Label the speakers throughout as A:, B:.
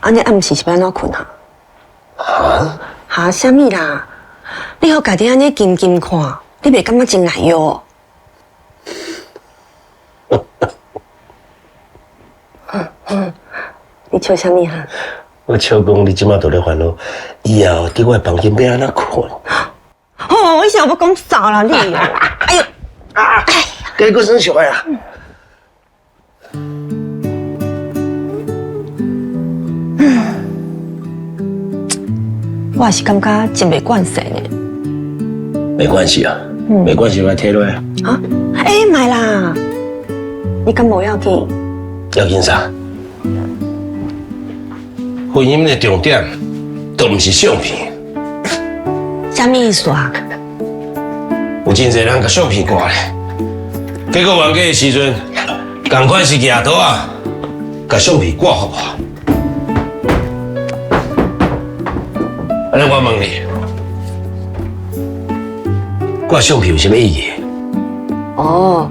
A: 按呢暗時是欲按怎睏啊？
B: 哈？
A: 哈？啥物啦？你予家己按呢緊緊看，你袂感覺真礙藥哦？你笑啥物哈？
B: 我笑講你這馬都咧煩惱，以後佇我的房間欲按怎睏？
A: 哦，我想欲講啥啦你？哎喲！
B: 啊！該閣耍笑的啊！
A: 我也是感覺真袂慣勢呢。
B: 沒關係啊，沒關係，我提落來。
A: 啊？欸，莫啦！你敢無要緊？
B: 要緊啥？婚姻的重點都毋是相片。
A: 啥物意思啊？
B: 有真濟人共相片掛咧，結果冤家的時陣，仝款是舉刀仔，共相片割予破。按呢我問你，掛相片有啥物意義？
A: 哦，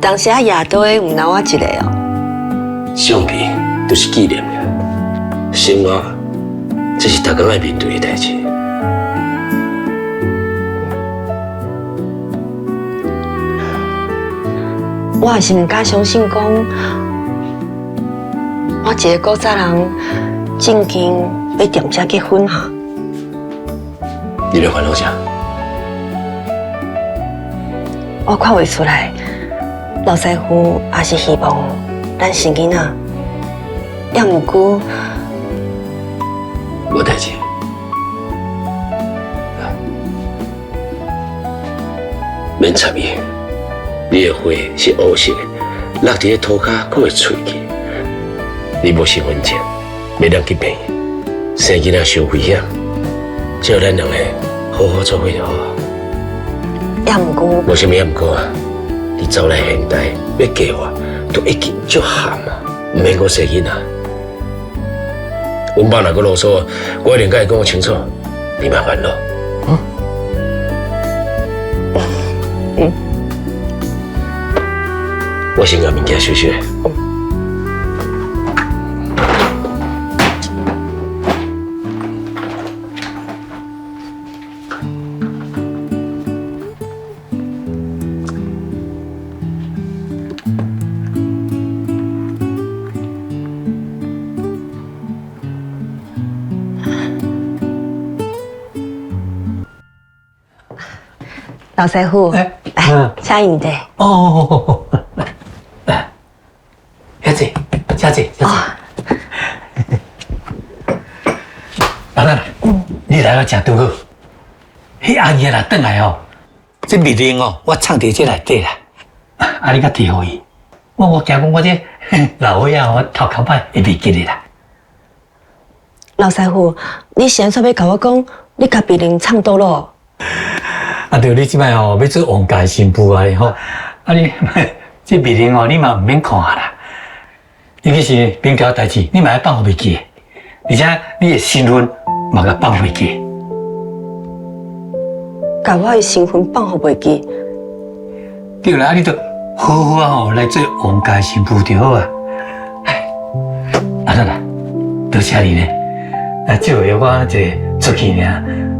A: 當時啊，舉刀的毋但我一个哦。
B: 相片就是紀念，生活這是逐工愛面對的代誌。
A: 我也是毋敢相信，講我一个古早人，正經欲踮遮結婚哈。
B: 你咧煩惱啥？
A: 我看袂出來，老師傅也是希望咱生囡仔，也毋過
B: 無代誌，免插伊。你的花是烏色的，落佇咧塗跤，閣會脆去。你無身份證，袂當去病院，生囡仔傷危險。只要咱兩個好好做伙就好。
A: 也毋過，
B: 無啥物也毋過啊！你走來現代欲嫁我，都已經足譀啊，毋免閣生囡仔。阮爸若閣囉嗦，我一定共伊講清楚。你莫煩惱。嗯。
A: 嗯。
B: 我先共物件收收。
A: 老師傅，
C: 欸，
A: 來，請飲茶。
C: 哦，來，來，遐坐，遮坐，遮坐。阿蘭，你來了誠拄好。彼阿爺若轉來哦，這密令哦，我藏佇這內底啦。啊，你較提予伊。我我驚講我這老歲仔我頭殼歹會袂記得啦。
A: 老師傅，你是按怎欲共我講？你共密令藏佗落？
C: 啊對，你這擺吼欲做王家新婦啊吼，啊你這密令吼你嘛毋免看啦。尤其是明朝代誌，你嘛愛放予袂記，而且你的身份嘛共放予袂記。
A: 共我的身份放予袂記？
C: 對啦，啊你著好好啊吼來做王家新婦就好啊。啊得啦，多謝你呢，啊這回我一个出去爾，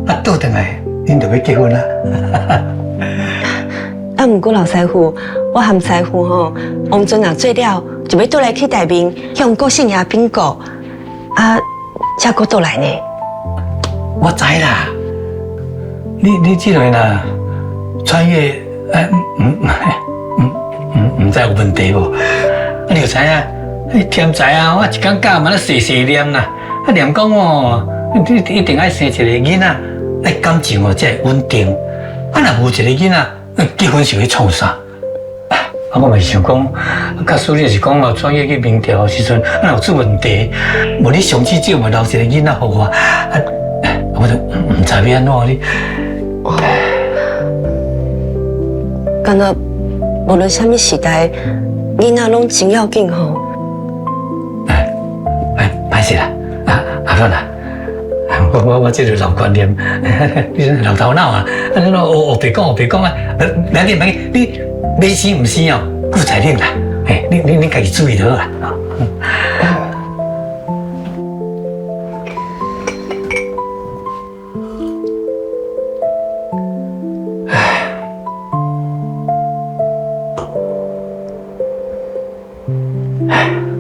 C: 啊倒轉來。恁就欲結婚啦！
A: 啊，毋過老師傅，我和師傅吼，王尊若做了，就欲倒來去台面向郭姓爺稟告，啊，才閣倒來呢。
C: 我知啦，你你這个若穿越，哎，毋毋毋毋知有問題無？啊，你就知影，彼天才啊，我一工教嘛咧細細念啦，啊念講哦，你一定愛生一個囡仔。愛感情哦，才會穩定。啊，若無一個囡仔，結婚是欲創啥？啊，我嘛是想講，假使你是講哦，創業去明朝的時陣，啊，若有出問題，無你上至少嘛留一個囡仔予我。啊，我就毋知欲按怎你。
A: 敢若無論啥物時代，囡仔攏真要緊吼。
C: 哎哎，歹勢啦，啊阿倫啊。我我我這個老觀念，你老頭腦啊！啊，你攏烏白講烏白講啊！無要緊無要緊，你欲生毋生哦，閣再諗啦。嘿，你你你家己注意就好啦。唉。